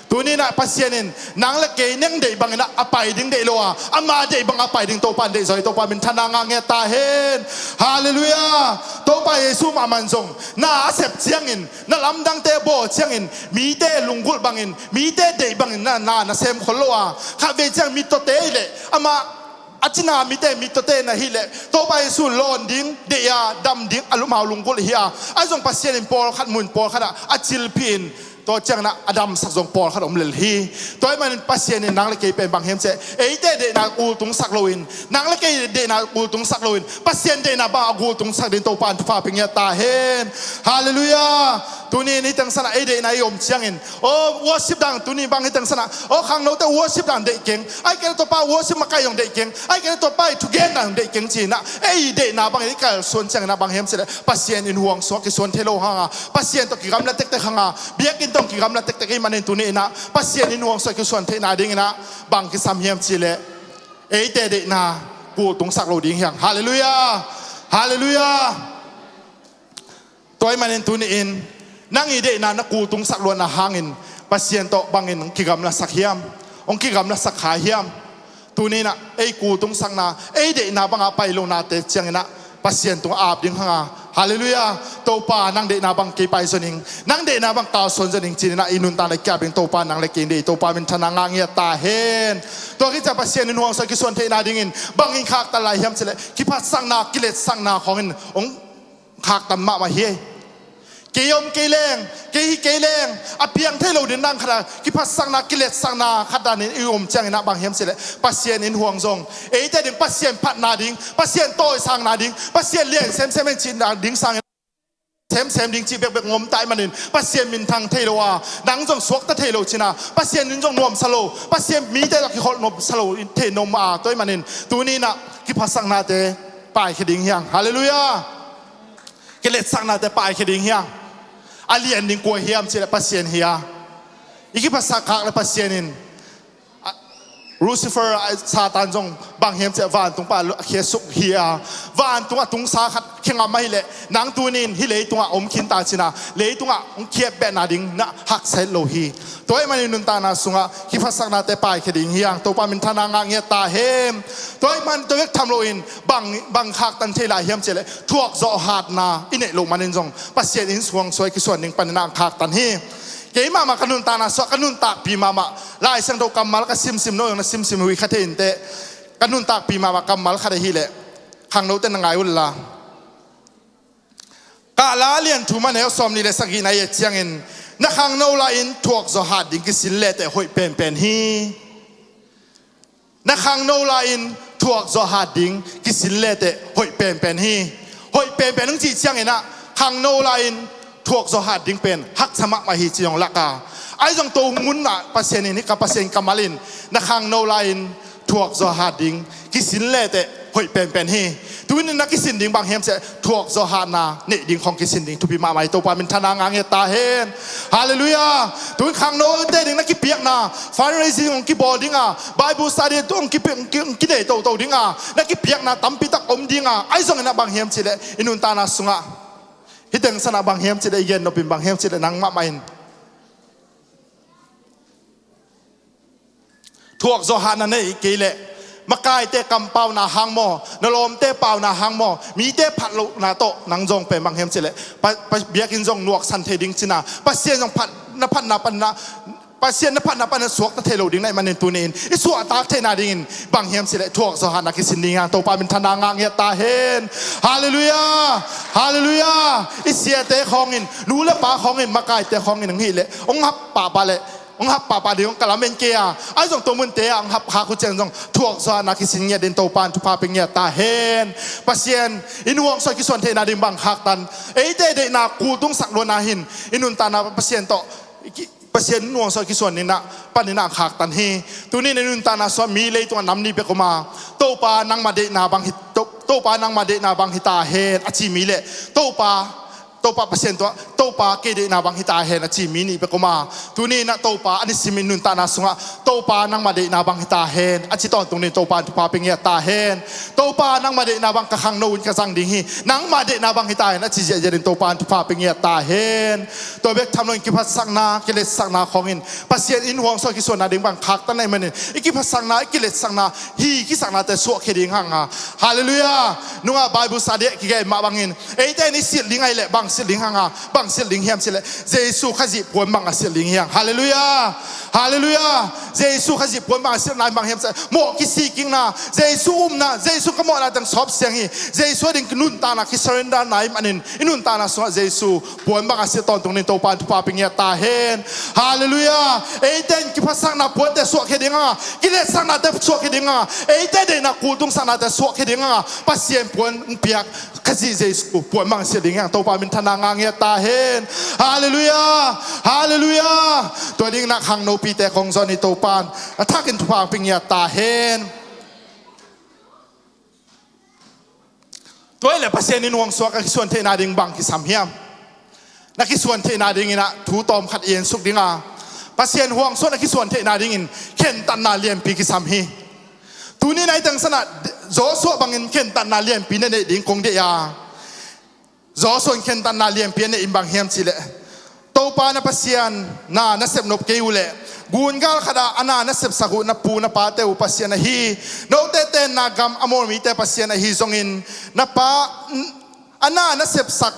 Tuni-in ah Pasian in nang le kei nang deih bangin ah a pai ding deih lo a, ama deih bangin a pai ding Topa in deih zaw hi. Topa minthanna ngah ngiat ta hen. Halleluiah. Topa Jesu mahmah in zong na a sep ciangin, na lamdangte bawl ciangin mite lunggulh bangin, mite deih bangin na, na, na sem khol lo a, khatvei ciang mittawte hi leh amah a cina mite mittawte na hih leh Topa Jesu lawn ding, deih a dam ding a lum, amau lunggulh hi a, ahi zong Pasian in pawlkhat mun pawlkhat ah a cilphih in tua ciangin ah a damsak zong pawlkhat om lel hi. Tua ahih manin Pasian in nang le kei pen bang hiam cih leh eite deihna kultungsak loin, nang le kei deihna kultungsak loin Pasian deihna bang a kultungsak ding Topa in thupha pia ngiat ta hen. Halleluiah. Tuni in hih teng sanah ei deihna i om ciangin, aw worship dan tuni bang hih teng sanah, aw khangnote worship dan deih keng, ai kei le Topa worship makaih zong deih keng, ai kei le Topa i thugen dan deih keng ci-inah ei deihna bangin i kalsuan cianginah bang hiam cileh Pasian in huang sungah kisuan thei lo hanga, Pasian tawh kigamla tektek hanga, biakinn tawh kigamla tektek i manin tuni inah Pasian in huang sungah kisuan theihna dinginah bang kisam hiam cileh eite deihna kultungsak lo ding hiang. Halleluiah. Halleluiah. Tua i manin tuni in nang i deihna na kultungsak luatna hangin Pasian tawh bangin hong kigamlasak hiam? Hong kigamlasak kha hiam? Tuni inah ei kultungsakna, ei deihna banga pai lonate cianginah Pasian tungah ap ding hanga. Halleluiah. Topa nang deihna bang kei pai zaw ning, nang deihna bang kalsuan zaw ning ci-inah i nuntakna i kiap ding Topa nang le kei deih Topa minthanna ngah ngiat ta hen. Tua khit ciang Pasian in huang sungah kisuan theihna dingin bangin khaktan lai hiam cileh kiphatsakna kiletsakna khawngin hong khaktan mahmah hi. Kei om kei leng, kei hi kei leng, a piang thei lo ding dang khat a kiphatsakna kiletsakna khat danin i om cianginah bang hiam cileh Pasian in huang zong eite ding Pasian phatna ding, Pasian tawisangna ding, Pasian lian semsem en cihna ding sangin semsem ding cih bekbek ngom ta i manin Pasian minthang thei lo a, nang zong suakta thei lo cina, Pasian in zong nuamsa lo, Pasian mite lak kikholh nuamsa lo thei nom a, tua i manin tuni inah kiphatsaknate paikhia ding hiang. Halleluiah. Kiletsaknate paikhia ding hiang. A lian ding kua hiam cileh Pasian hi a, i kiphatsak khak le Pasian in, a, Lucifer, a, Satan zong bang hiam cileh vantung pan a khiasuk hi a, vantung a tungsa khat khia ngam ahileh nang tuni in hih leitungah om khinta cina, leitungah hong khiatbehna ding na haksa het lo hi. Tua i manin nuntakna sungah kiphatsaknate paikhia ding hiang. Topa minthanna ngah ngiat ta hen. Tua i man tua bek tham loin bang, bang khaktan thei lai hiam cileh thuakzawh hatna i neih loh manin zong Pasian in huang sungah kisuan ding paninah khaktan hi. Kei mahmah ka nuntakna sungah ka nuntakpih mahmah Lai Siangtho kammal ka simsim, no zong na simsim uh hi kha thei inteh. Ka nuntakpih mahmah kammal khat ahileh khangnote na ngai unla, Kahla lian thum a neu sawmnih le sagihna i et ciangin, na khangno lai-in thuakzawh hat ding kisin leteh hoih penpen hi. Na khangno lai-in thuakzawh hat ding kisin leteh hoih penpen hi. Hoih penpen hong cih cianginah khangno lai-in thuakzawh hat ding pen haksa mahmah hi ci zong lak a, ahi zong tua munah Pasian in hih ka Pasian kammal in na khangno lai-in thuakzawh hat ding kisin leteh hoih penpen hi. Tuin na kisin ding bang hiam ciah thuakzawh hatna neih ding khong kisin ding thupi mahmah hi. Topa minthanna ngah ngiat ta hen. Halleluiah. Tuin khangnote ding na kipiakna fundraising hong kibawl dinga, Bible study tu hong kipi-, hong ki-, hong kinei toto dinga, na kipiakna tampitak om dinga, ahi zongin ah bang hiam cihleh i nuntakna sungah hih teng sanah bang hiam cihleh i gen nopin bang hiam cihleh nang mahmah in thuakzawh hatna neih kei leh makaite kampauna hang maw, na lawmte pauna hang maw, mite phatlohna tawh nang zong pen bang hiam cihleh pa, pa, biakinn zong nuaksan thei ding cina, Pasian zong phat, na phatna panna, Pasian na phatna panna suakta thei lo ding na hih manin tuni-in i suahtak theihna dingin bang hiam cihleh thuakzawh hatna kisin ding hang. Topa minthanna ngah ngiat ta hen. Halleluiah. Halleluiah. I siate khawngin, nu le pa khawngin, makaite khawngin hong hih leh hong hap pahpah leh hong hap pahpah ding hong ka lamen kei a, ahi zong tua munte ah hong hap khak uh ciang zong thuakzawh hatna kisin ngiat ding Topa in thupha pia ngiat ta hen. Pasian in huangsawi kisuan theihna ding bang khaktan, eite deihna kultungsak luatna hin i nuntakna Pasian tawh, Pasian in huangsawi kisuan dingna paninah khaktan hi. Tuni-in i nuntakna sungah mi leitungah nam nih bek om a, Topa nangmah deihna bang hi, To-, Topa nangmah deihna bang hi ta hen a ci mi leh Topa Topa Pasian tungah, Topa kei deihna bang hi ta hen a ci mi nih bek om a, tuni-in ah Topa a nisim i nuntakna sungah Topa nangmah deihna bang hi ta hen a ci tawntung ding Topa in thupha pia ngiat ta hen. Topa nangmah deihna bang ka khangno in ka zang ding hi, nangmah deihna bang hi ta hen a ci ziahziah ding Topa in thupha pia ngiat ta hen. Tua bek tham loin kiphatsakna kiletsakna khawngin Pasian in huangsawi kisuanna ding bang khaktan na hih manin i kiphatsakna i kiletsakna hi kisaknate suahkhia ding hang a. Halleluiah. Nungah Bible study ah kigen mah bangin eite in i silh ding ahih leh bang silh ding hang a, bang silh ding hiam cihleh Jesu Khazih puan bang a silh ding hi hang. Halleluiah. Halleluiah. Jesu Khazih puan bang a silh nai bang hiam cih leh mawh kisik kikna, Jesu umna, Jesu ka mawhna teng sawp siang hi. Jesu a ding nuntakna kisurrender nai manin i nuntakna sungah Jesu puan bang a silh tawntung ding Topa in thupha pia ngiat ta hen. Halleluiah. Eite in kiphasakna puante suahkhia ding a, kiletsaknate suahkhia ding a, eite deihna kultungsaknate suahkhia ding a, Pasian puan piak Khazih Jesu puan bang silh ding hiang Topa minthanna ngah ngiat ta hen. Halleluiah. Halleluiah. Tua ding nak hang nopite kong zon hi Topa in a thakin thupha pia ngiat ta hen. Tua hi leh Pasian in huang suak a kisuan theihna ding bang kisam hiam? Na kisuan theihna dingin ah thu tawm khat i ensuk ding a, Pasian huang suak na kisuan theihna dingin khentatna lianpi kisam hi. Tuni na i tengsan ah Joshua bangin khentatna lianpi na neih ding kong deih a, Joshua in khentatna lianpi a neih in bang hiam cih leh, Topa na Pasian na na sep nop kei uh leh, gungal khat ah a na na sepsak uh na pu na pate uh Pasian ahi, note tenna gam Amor mite Pasian ahi zongin, na pa a na na sepsak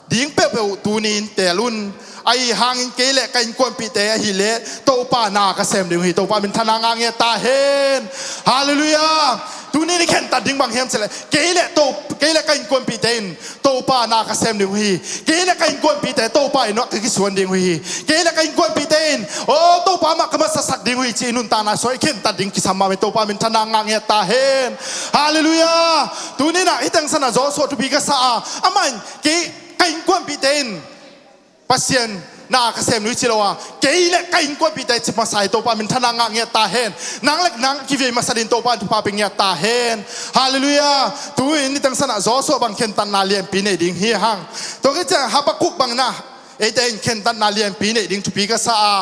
ding peuhpeuh tuni in teel un. Ahi hangin kei le ka innkuanpihte ahih leh Topa na ka sem ding uh hi. Topa minthanna ngah ngiat ta hen. Halleluiah. Tuni in i khentat ding bang hiam cih leh, kei le To, kei le ka innkuanpihte in Topa na ka sem ding uh hi. Kei le ka innkuanpihte Topa in ah ka kisuan ding uh hi. Kei le ka innkuanpihte in, o Topa amah ka masasak ding uh hi ci-in i nuntakna sungah i khentat ding kisam mahmah hi. Topa minthanna ngah ngiat ta hen. Halleluiah. Tuni in ah hih tengsan ah Joshua thupi ka sa a, amah in kei, ka innkuanpihte in Pasian na ka sem ding uh hi ci lo a, kei le ka innkuanpihte ci masa hi. Topa minthanna ngah ngiat ta hen. Nang le nang kivei masa ding Topa in thupha pia ngiat ta hen. Halleluiah. Tu in hih tengsan ah Joshua bang khentatna lianpi neih ding hi hang. Tua khit ciang Habakkuk bang in ah eite in khentatna lianpi neih ding thupi ka sa a,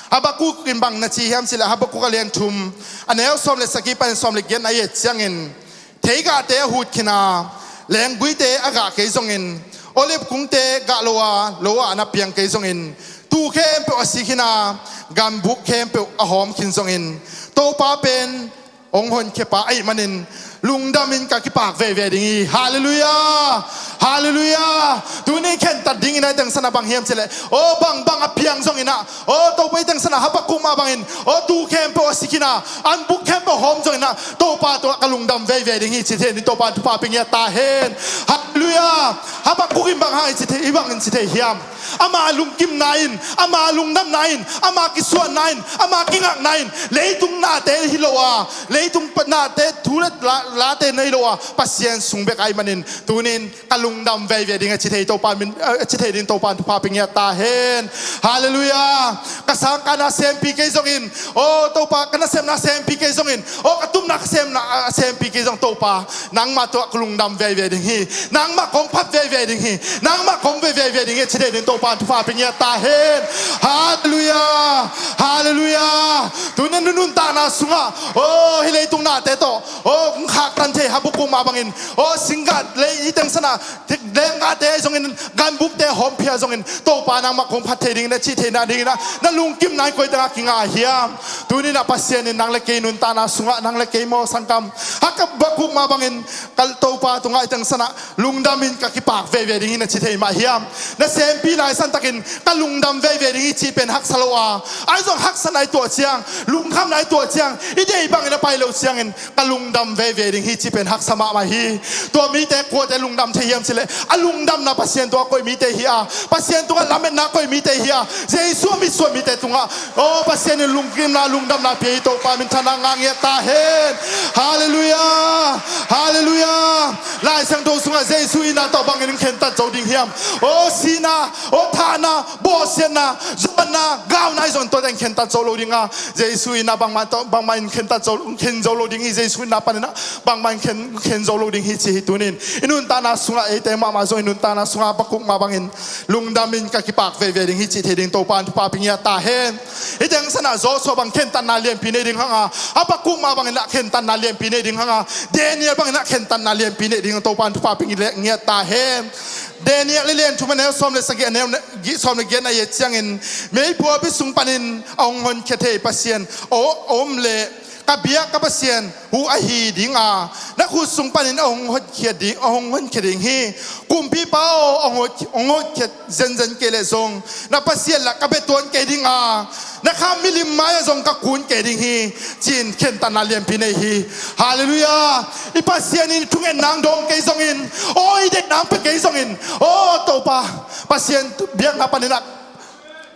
Habakkuk in bang na ci hiam cih leh Habakkuk a lian thum, a neu sawm le sagih panin sawm le giat na i et ciangin, theigahte a hut khin a, lengguite a gah kei zongin, olive kungte gah lo a, lo ah na piang kei zongin, tuu khempeuh a si khin a, ganbuk khempeuh a hawm khin zongin, Topa pen hong honkhia pa ahih manin lungdamin ka kipak veivei ding hi. Halleluiah. Halleluiah. Tuni khentat dingin ah hih tengsan ah bang hiam cih leh, o bangbang a piang zongin ah, o Topa, hih tengsan ah Habakkuk mah bangin, o tuu khempeuh a si khin a, ganbuk khempeuh hawm zongin ah, Topa tungah ka lungdam veivei ding hi ci thei ding Topa in thupha pia ngiat ta hen. Halleluiah. Habakkuk in bang hang i ci thei, i bangin ci thei hiam? Ama lungkimna in, ama lungdamna in, ama kisuanna in, ama kingakna in leitung nate hi lo a, leitung nate thu le la, late na hi lo a, Pasian sung bek ahih manin tuni in ka lungdam veivei ding a ci thei Topa min, a ci thei ding Topa in thupha pia ngiat ta hen. Halleluiah. Ka sangkahna sempi kei zongin, o Topa, ka nasepna sempi kei zongin, o ka tupna ka semna a sempi kei zong Topa, nangmah tungah ka lungdam veivei ding hi. Nangmah kong phat veivei ding hi. Nangmah kong ve veivei ding hi a ci thei ding Topa in thupha pia ngiat ta hen. Halleluiah. Halleluiah. Tuni in nuntakna sungah, o hih leitung nate tawh, o khaktan thei Habakkuk mah bangin, o singgah lei, hih tengsan ah lenggahte ahi zongin, ganbukte hawmphia zongin, Topa nangmah kong phat thei dingin a cih theihna dingin ah na lungkimna in koi tengah kinga hiam? Tuni in ah Pasian in nang le kei nuntakna sungah, nang le kei maw sangkam, Habakkuk mah bangin, ka Topa tungah hih tengsan ah lungdamin ka kipak veivei ding hi na ci thei mah hiam? Na sempi lai santakin ka lungdam veivei ding hi cih pen haksa lo a, ahi zong haksatna i tuah ciang, lungkhamna i tuah ciang, i deih bangin a pai lo ciangin ka lungdam veivei ding hi cih pen haksa mahmah hi. Tua mite kuate lungdam thei hiam cih leh, a lungdamna Pasian tungah koih mite hi a, Pasian tungah lametna koih mite hi a, Jesu a mitsuan mite tungah, o Pasian in lungkimna, lungdamna pia hi. Topa minthanna ngah ngiat ta hen. Halleluiah. Halleluiah. Lai Siangtho sungah Jesu itna tawh bangin khentat zo ding hiam? O sihna, o thahna, bawlsiatna, zuanna, gauna ahi zongin tua teng khentat zo lo ding a, Jesu itna bangmah tawh, bangmah in khentat zo, khen zo lo ding hi. Jesu itna panin ah bangmah in khen, khen zo lo ding hi ci hi. Tuni in i nuntakna sungah, eite mahmah zong i nuntakna sungah Habakkuk mah bangin lungdamin ka kipak veivei ding hi cih thei ding Topa in thupha pia ngiat ta hen. Hih tengsan ah Joshua bang khentatna lianpi neih ding hang a, Habakkuk mah bangin ah khentatna lianpi neih ding hang a, Daniel bangin ah khentatna lianpi neih ding Topa in thupha pia ngiat ta hen. Daniel a lian thum a neu sawm le sagih, a neu sawm le giat na i et ciangin, meiphuapi sung panin a hong honkhia thei Pasian a om leh ka biak ka Pasian uh ahi dinga, na khut sung panin a hong hotkhiat ding, a hong honkhia ding hi. Kumpipa aw, hong hot, hong hotkhiat zenzen kei leh zong, na Pasian lah ka bia tuan kei dinga, na kham milim mai-ah zong ka kun kei ding hi, ci-in khentatna lianpi nei hi. Halleluiah. I Pasian in thungetna hong dawng kei zongin, aw, i deihna hong pia kei zongin, aw Topa, Pasian biakna panin ah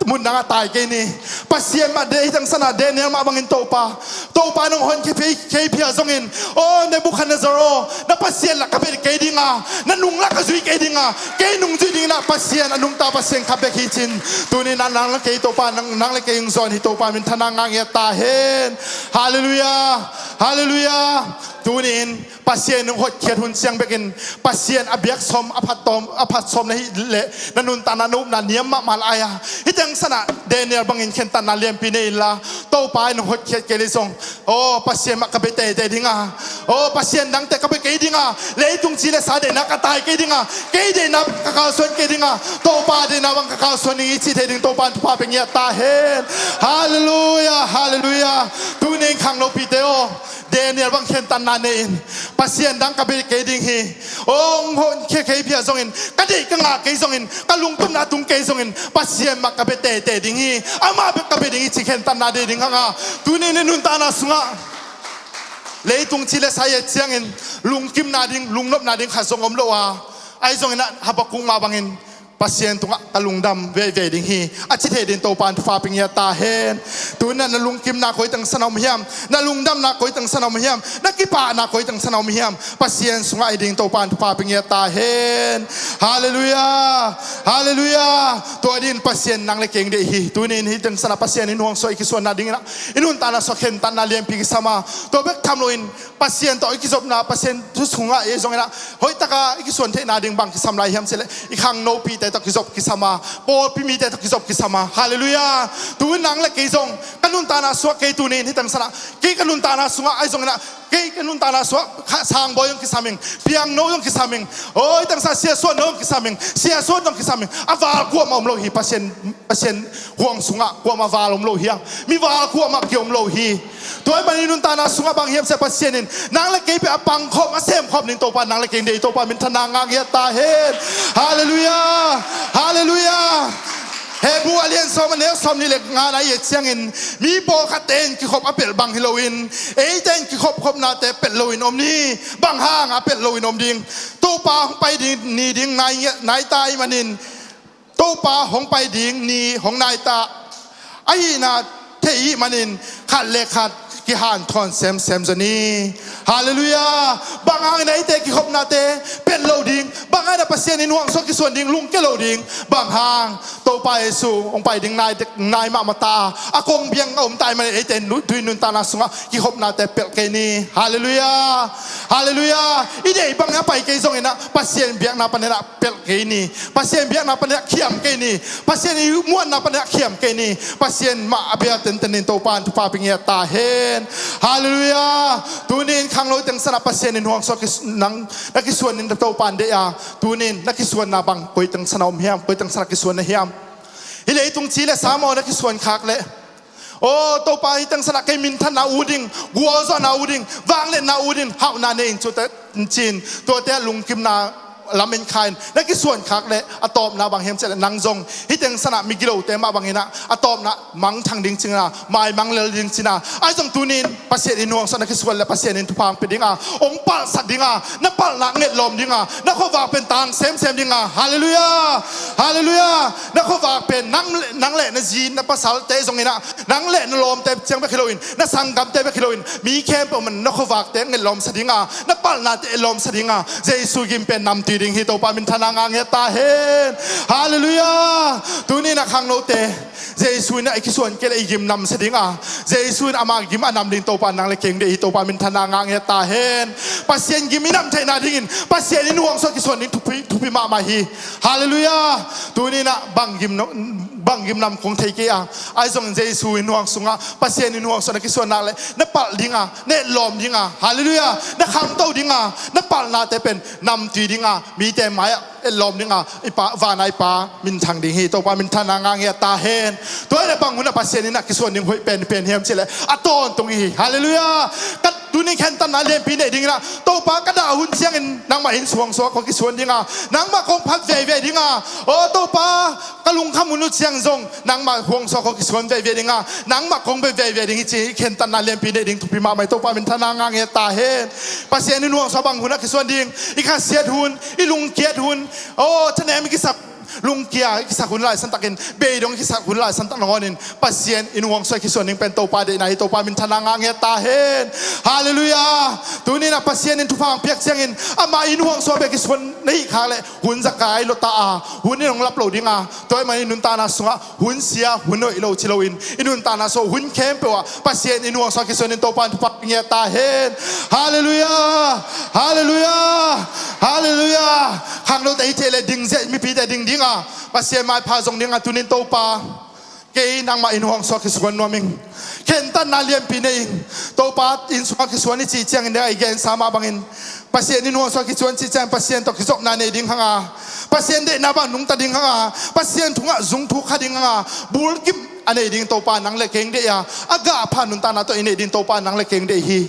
mun dangah tai kei ni. Pasian mah deih, hih teng sanah Daniel mah bangin Topa, Topa nong honkhia kei phia zongin, aw Nebuchadnezzar aw, na Pasian lah ka bia kei dinga, na nung lah ka zui kei dinga, kei nung zui dingin ah Pasian, a nungta Pasian khat bek hi cin. Tuni-in ah nang le kei Topa, nang, nang le kei hong zawn hi, Topa min thang a ngah ngiat ta hen. Halleluiah. Halleluiah. Tuni-in Pasian in hotkhiat hun ciang bekin, Pasian a biak sawm, a phat tawm, a phat sawm na hih leh na nuntakna, na upna niam mahmah lai a, hih teng sanah Daniel bangin khentatna lianpi nei inla, Topa in hong hotkhiat kei leh zong, aw, Pasian mah ka bia teitei dinga, aw, pasian dangte ka bia kei dinga, leitung ci le sa deihna ka tai kei dinga, kei deihna ka kalsuan kei dinga, Topa deihna bang ka kalsuan ding hi cih thei ding Topa in thupha pia ngiat ta hen. Halleluiah. Halleluiah. Tuni-in khanglopite aw, Daniel bang khentatna nei in, Pasian dang ka bia kei ding hi. Aw, hong honkhia kei phia zongin, ka deih ka ngah kei zongin, ka lungtupna tung kei zongin, Pasian mah ka bia teitei ding hi. Amah bek ka bia ding hi, ci khentatna nei ding hang a, tuni-in i nuntakna sungah leitung ci le sa i et ciangin lungkimna ding, lungnopna ding khat zong om lo a, ahi zongin ah Habakkuk mah bangin Pasian tungah ka lungdam veivei ding hi, a ci thei ding Topa in thupha pia ngiat ta hen. Tuni-in ah na lungkimna koi teng sanah om hiam? Na lungdamna koi teng sanah om hiam? Na kipahna koi teng sanah om hiam? Pasian sungah hi ding Topa in thupha pia ngiat ta hen. Halleluiah. Halleluiah. Tua dingin Pasian nang le kei hong deih hi. Tuni-in hih teng sanah Pasian in hong suah i kisuanna dingin ah, i nuntakna sungah khentatna lianpi kisam a, tua bek tham loin Pasian tawh i kizopna, Pasian thu sungah i zongin ah hoih taka i kisuan theihna ding bang kisam lai hiam cih leh, i khangnopite tawh kizop kisam a, pawlpi mite tawh kizop kisam a. Halleluiah. Tu-in nang le kei zong, ka nuntakna sungah kei tuni-in hih teng sanah, kei ka nuntakna sungah ahi zongin ah, kei ka nuntakna sungah kha, sangbawi zong kisam ing, piangno zong kisam ing, aw, hih teng sanah siasuahno zong kisam ing, siasuat zong kisam ing, a val kuamah om lo hi. Pasian, Pasian huang sungah kuamah val om lo hi hang. Mi val kuamah ki om lo hi. Tua ahih manin i nuntakna sungah bang hiam cih leh Pasian in nang le kei peuh a pangkhop, a semkhop ding Topa nang le kei hong deih hi, Topa min thang a ngah ngiat ta hen. Halleluiah. Halleluiah. Hebru a lian sawm, a neu sawmnih le ngana i et ciangin, mi pawlkhatte in kikhop a pelh bang hi loin, eite in kikhopkhopnate pelh loin om ni. Bang hang a pelh loin om ding? Topa hong pai ding ni ding nai, nai ta ahih manin, Topa hong pai ding ni hong nai ta ahihna thei ahih manin, khat le khat kihanthawn semsem zaw ni. Halleluiah. Bang hangin eite kikhopnate pelh lo ding? Bang hangin a Pasian in hong suah kisuan ding lungkia lo ding? Bang hang? Topa Jesu hong pai ding nai, nai mahmah ta a, a kongbiang a om ta ahih manin eite in tu-in nuntakna sungah kikhopnate pelh kei ni. Halleluiah. Halleluiah. I deih bangin a pai kei zongin ah Pasian biakna panin ah pelh kei ni. Pasian biakna panin ah khiam kei ni. Pasian i muanna panin ah khiam kei ni. Pasian mah a bia tenten in Topa in thupha pia ngiat ta hen. Halleluiah. Tuni-in khangno teng sanah Pasian in hong suah kis-, nang na kisuan in Topa in deih a, tuni-in na kisuanna bang koi teng sanah om hiam? Koi teng sanah kisuan na hiam? Hih leitung ci le sa maw na kisuan khak leh, aw Topa, hih teng sanah kei minthanna ut ding, gualzawhna ut ding, vangliatna ut ding, hauhna nei in, ci-in, tuate ah lungkimna lamen kha in na kisuan khak leh, a tawpna bang hiam cih leh nang zong hih teng sanah migilote mah bangin ah a tawpna mangthang ding ci-in ah, maimang lel ding ci-in ah. Ahi zong tuni-in Pasian in hong suah na kisuan leh Pasian in thupha hong pia ding a, hong palhsak ding a, na palhna ngetlawm ding a, na khuavak pen tang semsem ding a. Halleluiah. Halleluiah. Na khuavak pen nang le, nang le na zi na pasalte zongin ah, nang le na lawmte ciang bek hi loin, na sanggamte bek hi loin, mi khempeuh in na khuavakte ngetlawmsak ding a, na palhnate etlawmsak ding a, Jesu gim pen namtui ding hi. Topa minthanna ngah ngiat ta hen. Halleluiah. Tuni-in ah khangnote, Jesu in ah i kisuan kei leh i gim namsak ding a, Jesu in ama gim a nam ding Topa nang le kei hong deih hi. Topa minthanna ngah ngiat ta hen. Pasian gim i nam theihna dingin Pasian in hong suah kisuan ding thupi, thupi mahmah hi. Halleluiah. Tuni-in ah bang gim, bang gim nam kong thei kei a, ahi zongin Jesu in hong sungah, Pasian in hong suah na kisuan nak leh, na palh ding a, na etlawm ding a, halleluiah, na khangto ding a, na palhnate pen namtui ding a, mite mai-ah etlawm ding a, i Pa, vana i Pa minthang ding hi. Topa minthanna ngah ngiat ta hen. Tua hi leh bang hun ah Pasian in a kisuan ding hoih penpen hiam cih leh a tawntung hi. Halleluiah. Ka tuni khentatna lianpi neih dingin ah, Topa, ka dah hun ciangin nangmah inn suang suak kong kisuan ding a, nangmah kong phat veivei ding a, aw Topa, ka lungkham hun uh ciang zong nangmah huang suak kong kisuan veivei ding a, nangmah kong be veivei ding hi ci-in i khentatna lianpi neih ding thupi mahmah hi. Topa minthanna ngah ngiat ta hen. Pasian in huang suak bang hun ah kisuan ding, i khasiat hun, i lungkiat hun, aw thanem i kisak, lungkia i kisak hun lai santakin, beidong i kisak hun lai santak nangawnin Pasian in huang suak kisuan ding pen Topa deihna hi. Topa minthanna ngah ngiat ta hen. Halleluiah. Tuni in ah Pasian in thupha hong piak ciangin amah in huang suak bek kisuan na hih khak leh hun zakai lo ta a, hun in hong lap lo ding a, tua ahih manin i nuntakna sungah hun sia, hun hoih lo ci loin, i nuntakna sungah hun khempeuh ah Pasian in huang suak kisuan in Topa in thupha ngiat ta hen. Halleluiah. Halleluiah. Halleluiah. Khangnote hi thei leh ding ziah, mipite ding ding a, Pasian maipha zong ding a, tuni in Topa, kei nangmah in huang suak kisuan nuam ing. Khentatna lianpi nei ing. Topa inn sungah kisuan i cih ciangin ding a, i gensa mah bangin Pasian in huang suak kisuan cih ciangin Pasian tawh kizopna nei ding hang a, Pasian deihna bang nungta ding hang a, Pasian tungah zung thuk kha ding hang a, bulkip a nei ding Topa nang le kei deih a, a gah pha nuntakna tawh i neih ding Topa nang le kei deih hi.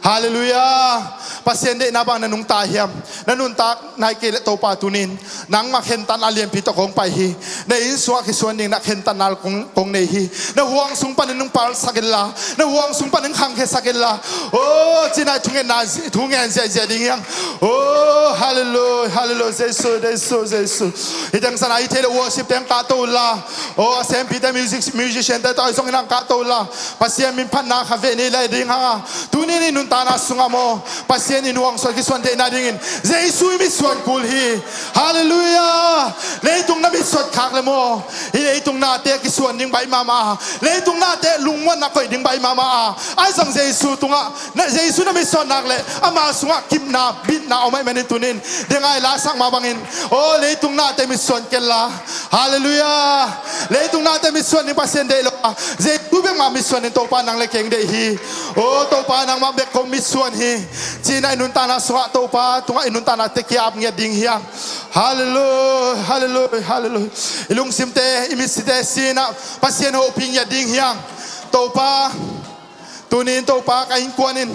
Halleluiah. Pasian deihna bang na nungta hiam? Na nuntak nai kei leh Topa tuni in nangmah khentatna lianpi tawh kong pai hi. Na inn sungah kisuan ding na khentatna kong, kong nei hi. Na huang sung panin nong palsak inla, na huang sung panin khangkhiasak inla, aw ci-in ah thungetna, thungen ziahziah ding hi hang. Aw halleluiah, halleluiah, Jesu, Jesu, Jesu. Hih teng sang ah hi thei leh worship teng kahto unla, aw a sempite, music, musiciante tawh ahi zongin hong kahto unla, Pasian min phatna khat vei nei lai ding hang a, tuni in i nuntakna sungah maw, Pasian in huang suak kisuan theihna dingin Jesu i mitsuan kul hi. Halleluiah. Leitung na mitsuan khak leh maw, hih leitung nate kisuan ding baih mahmah a, leitung nate lungmuanna koih ding baih mahmah a, ahi zong Jesu tungah, na, Jesu na mitsuan nak leh ama sungah kipna, bitna om ahih manin tuni in ding a i lasak mah bangin, aw leitung nate mitsuan kenla. Halleluiah. Leitung nate mitsuan ding Pasian deih lo a, Jesu bek mah mitsuan ding Topa nang le kei deih hi. Aw Topa nangmah bek kong mitsuan hi, ci-in ah i nuntakna sungah Topa tungah i nuntaknate ki-ap ngiat ding hi hang. Halleluiah, halleluiah, halleluiah. I lungsimte, i mitsite si-in ah Pasian hopih ngiat ding hi hang. Topa, tuni in Topa ka innkuan in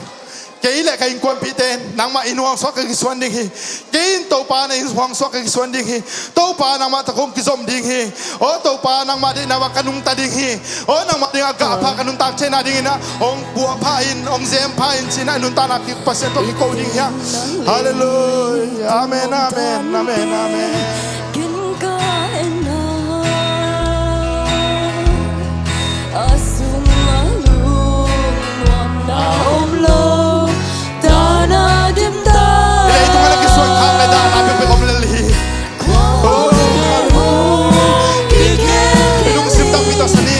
kei le ka innkuanpihte in nangmah inn huang suak ka kisuan ding hi. Kei in Topa na inn huang suak ka kisuan ding hi. Topa nangmah tawh kong kizom ding hi. Aw Topa nangmah deihna bang ka nungta ding hi. Aw nangmah ding a gah pha ka nuntak theihna dingin ah hong puah pha in, hong zem pha in ci-in ah i nuntakna ki Pasian tawh kiko ding hi hang. Halleluiah. Amen, amen, amen, amen. Ken ka en a, a sungah lungnuamna om lo, dahna dimtak. Hih leitung ah na kisuan khak leh dahna bekbek om lel hi. Oh, i lungsim takpi tawh sa ni.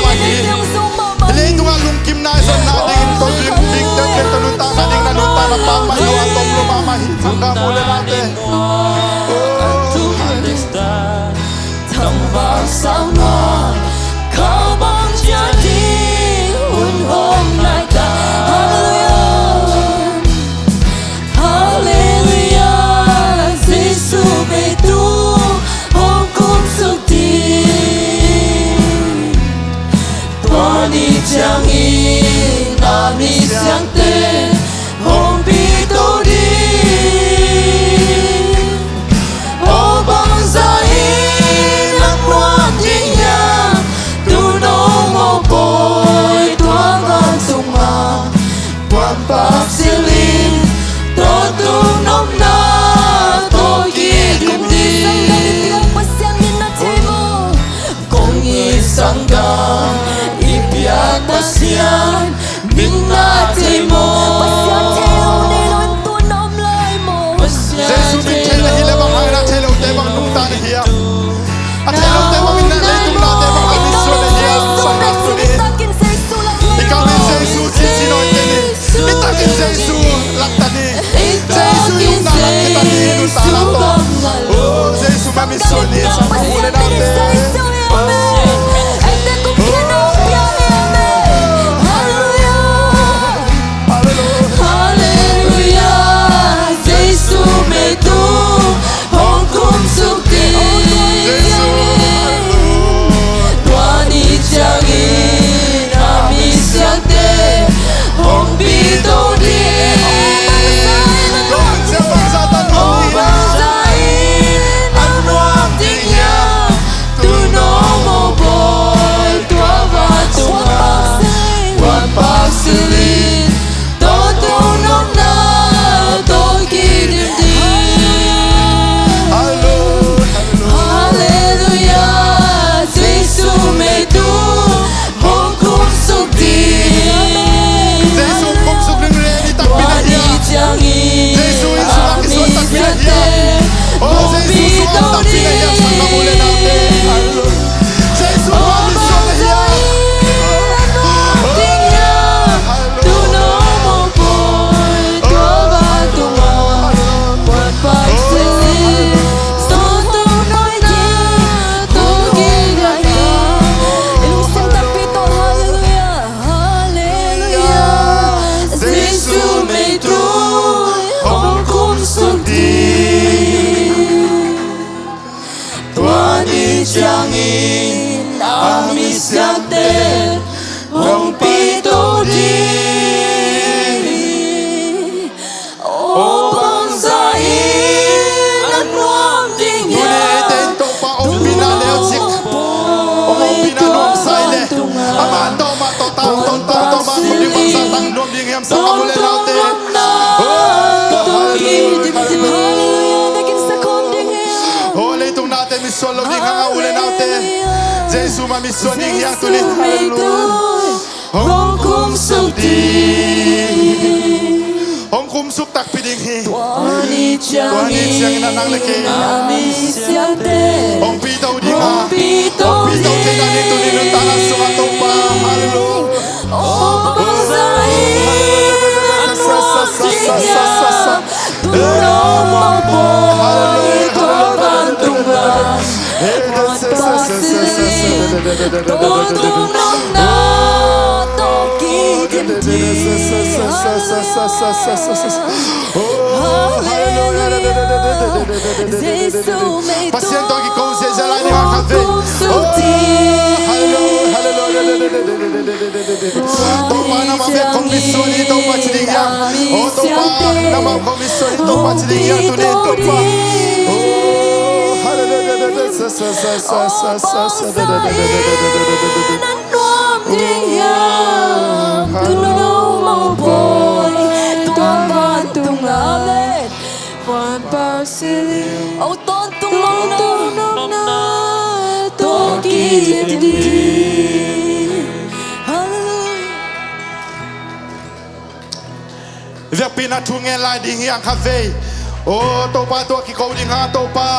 mahmah hi. Leitungah lungkimna i zonna dingin tawh ding, ding teh, teh tawh nuntakna ding na nuntakna pammaih lo a tom lo mahmah hi. Sanggam u le naute. Tangval sau na, kha bang ciat ding hun hong nai ta. Halleluiah. Halleluiah. Jesu meitu hong kumsuk ding. Tua ni ciangin a misiangte hong pito ding. Aw bangzah in a nuam ding hiam, tu nong Mopawi tua vantung ah. Kuanpak silin, tua tung nopna tawh kidim ding. Kong it sanggam i piak Pasian min na thei maw? Pasian thei lo nei lo in tu na om lai maw? Jesu min thei na hi le bang hang na thei lote bang nungta na hiam? A thei lote bang in na leitung nate bang a misuan na hiam? Sanggam tuni i kal in Jesu ci ci nawn kei ni. I takin Jesu lakta ni. Jesu i upna lakkhia ta ni. Nuntakna tawh. Oh, Jesu mah misuan ni. Sanggam u le naute. Halleluiah. Halleluiah. Jesu meitu hong kumsuk ding. Tua ni ciangin a misiangte hong pito ding. Aw bangzah in a nuam ding hiam, tu nong Mopawi tua vantung ah. Kuanpak silin, tua tung nopna tawh kidim ding. Halleluiah. Jesu meitu hong kumsuk ding. Jesu kumsuk ding le ni takpi na hiam? Jesu in sungah kisuan takpi na hiam? Oh, Jesu sungah takpi na hiam? Sanggam u le naute. Jesu mah misuan na hiam? Halleluiah. Jesu meitu hong kumsuk ding. Tua ni ciangin a misiangte hong pito ding. Aw bangzah in a nuam ding hiam? Tuni eite in Topa ompihna leuleu cik, ompihna nuamsa i le, amah tawh, amah tawh tang, tawh tang, tawh amah tawh ding bangzah tang nuam ding hiam? Sanggam u le naute. Oh, halleluiah. Halleluiah. Leitung nate misuan lo ding hang a, u le naute. Jesu mah misuan ding hiam tuni? Halleluiah. Hong kumsuk ding. Hong kumsuk takpi ding hi. Tua ni ciangin a nang le kei, hong pito ding a, hong pito thei na ding tuni nuntakna sungah Topa. Halleluiah. Oh, hallelujah. Pasian tawh kiko ziahziah lai ding a khat vei. Oh, hallelujah, hallelujah. Topa, nangmah bek kong mitsuan hi, Topa ci ding hiam? Oh, Topa, nangmah kong mitsuan hi, Topa ci ding hiam tuni, Topa? Oh, hallelujah. Oh, tawntung nopna tawh kidin. Hallelujah. Vekpi-in a thu ngen lai ding hi hang khat vei. Oh, Topa tawh kiko ding hang, Topa.